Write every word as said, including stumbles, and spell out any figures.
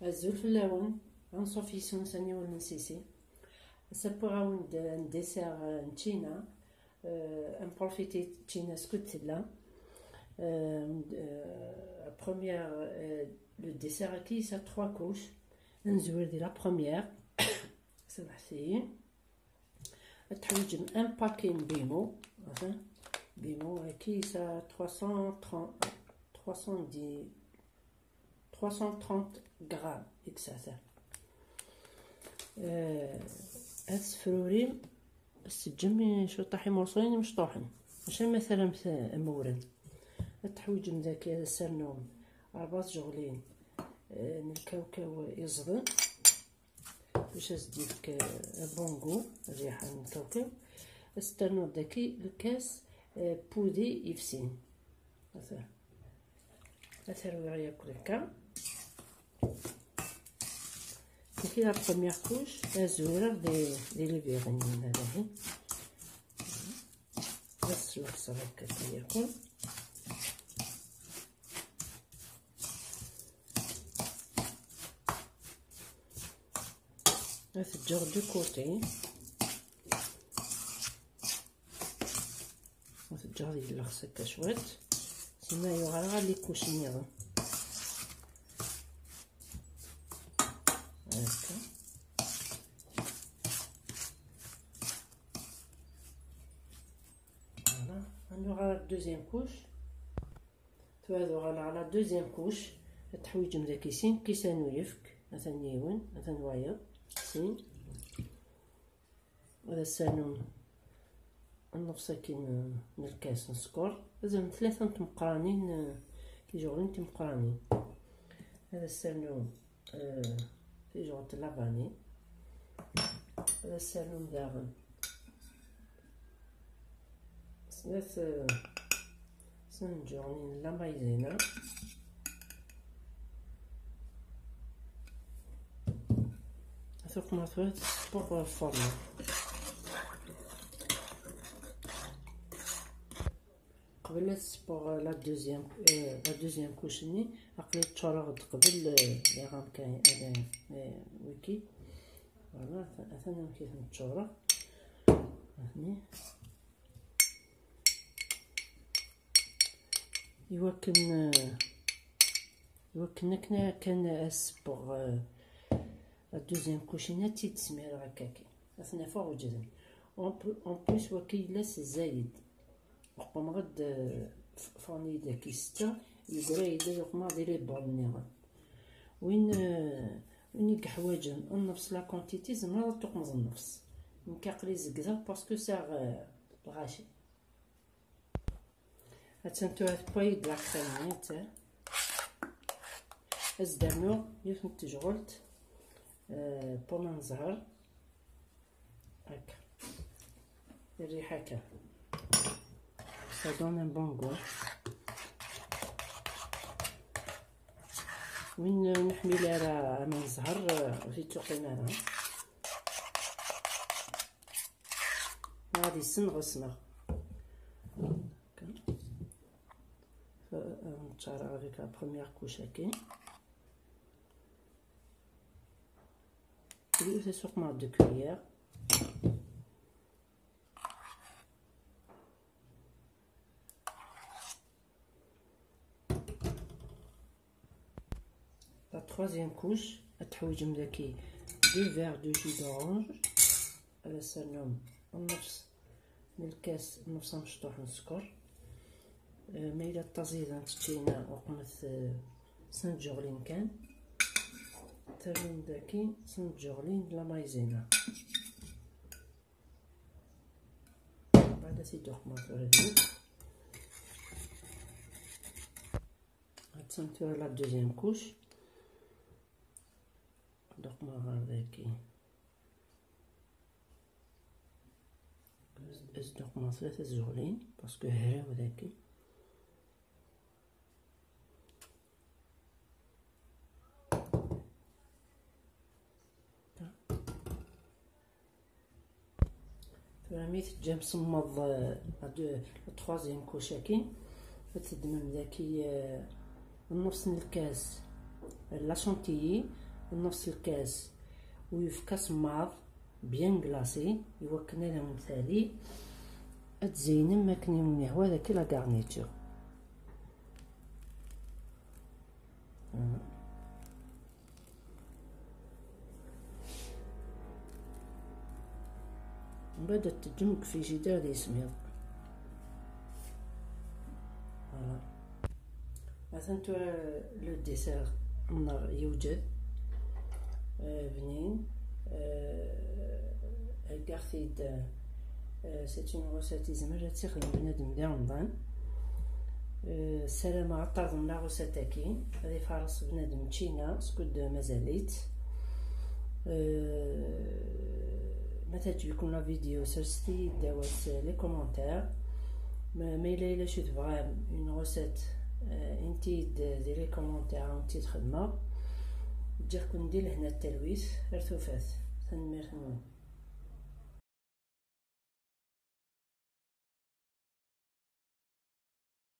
Azul fell-awen, anṣuf yes-wen s aniwel n Sisi. Ass-a wwiɣ-awen-d un dessert, euh, n ččina. Euh, ad nprofiti ččina skud tella. Euh, euh, première, euh, le dessert-agi, ça trois couches. Ad nezwir di la première. Samḥet-iyi. Ad teḥwiǧem un paquet n Bimo. Enfin, Bimo, euh, qui ça trois cent trente, trois cent dix, trois cent trente grammes, et cetera. Euh, ad tefrurim, ad teǧǧem cwiṭaḥ imurṣuyen imecṭuḥen. Maca ma taramt amewren. Ad teḥwiǧem daki ad sernum rebɛa tjeɣlin, euh, n lkawkaw iẓden. Bac as-d-yefk, euh, bon goût, rriḥa n lkawkaw. Ad s-ternuḍ daki lkas, euh, pudi yefsin. Ata. Ad terwiɣ yakk akka. Daki la première couche, ad zureɣ di, di lbiɣ-nni, dahi. Ad s-lexṣeɣ akka yakk. Ad t-ǧǧeɣ du côté. Ad t-ǧǧeɣ ad yelleɣs akka cwiṭ. Sima yuɣal ɣer les couches nniḍen. Akka. Voilà. Ad nuɣal ɣer deuxième couche. Tura ad uɣaleɣ ɣer la deuxième couche. Ad teḥwiǧem daki sin kisan n uyefk. Atan yiwen, atan wayeḍ. Sin. Ad as-rnum nnefṣ akkin n lkas n sskeṛ. Ad rnum tlata n tmeqranin, eh, tijeɣlin timeqranin. Ad as-rnum, eh, tijeɣlt n la vanille. Ad as-rnum daɣen snat, eh, Snat n tjeɣlin n la maïzena. Tuqma tura tessewweq ɣer lfurnu. Qbel ad sewweɣ la deuxième, euh, la deuxième couche-nni, aql-i ččureɣ-d qbel, euh, les ramequins, euh, euh, wiki. Voilà, atan, atan amek i ten-ččureɣ. Ahni. Iwakken, eh, iwakken akken kan ad sewweɣ, eh, la deuxième couche-nni, ad tt-id-smireɣ akka-agi. Ad ten-afeɣ weǧden. En pl-, en plus, waki yella s zzayed. Uqmeɣ-d, eh, f-, ffɣen-iyi-d akka setta, yeggra-yi-d ad uqmeɣ di les bols-nniḍen. Win, eh, win i yeḥwaǧen nnefṣ la quantité, tzemreḍ ad tuqmeḍ nnefṣ. Nekk aql-i zegdeɣ parce que sɛiɣ, eh, lɣaci. Attan tura tewwa-yi-d la crème-nni, attan. Ad s-d-rnuɣ yiwet n tejɣelt, euh, pomme n zzher. Akka. Rriḥa akka. Ça donne un bon goût. Win ur neḥmil ara aman n zzher, euh, ur t-id-tuqim ara. Ɣad yessenɣes neɣ. Neččar avec la première couche-agi. Ur as-uqmeɣ deux cuillères. La troisième couche, ad teḥwiǧem daki deux verres de jus d'orange. Ad as-rnum nnefṣ n lkas, nnefṣ amecṭuḥ n sskeṛ. Eh, ma yella d taẓidant ččina, uqmet, eh, snat tjeɣlin kan. Terrum daki snat tjeɣlin n la maïzena. Mbeɛd ad t-id-uqmeɣ tura deg. Attan tura la deuxième couche. Ad uqmeɣ ɣer daki. Ad uqmeɣ tlata tjeɣlin, parce que hraw daki. Tura mi teǧǧam semmeḍ, euh, la deux, la troisième couche-agi, ad teddmem daki, euh, nnefṣ n lkas, euh, la chantilly, Nefs lkas uyefki asemmaḍ bien glacé, iwakken ad awen-tali, ad tzeynem akken i wen-yehwa daki la garniture. Mbeɛd ad teǧǧem deg frijider ad yismiḍ. Voilà. Atan tura le dessert-nneɣ yewjed. Euh, bnin. Euh, heggaɣ-t-id. Euh, c'est une recette izmer ad tt-ixdem bnadem di Remḍan. Euh, ssarameɣ ad ṭṭardem la recette-agi, ad ifaṛes bnadem ččina skud mazal-itt. Euh, ma teɛǧeb-iken la vidéo, serset-iyi-d awal s les commentaires. Ma, ma yella yella acu tebɣam, une recette, euh, init-iyi-d di les commentaires, ad wen-tt-id-xedmeɣ. Ǧǧiɣ-ken di lehna d talwit, ar tufat. Tanemmirt-nwen.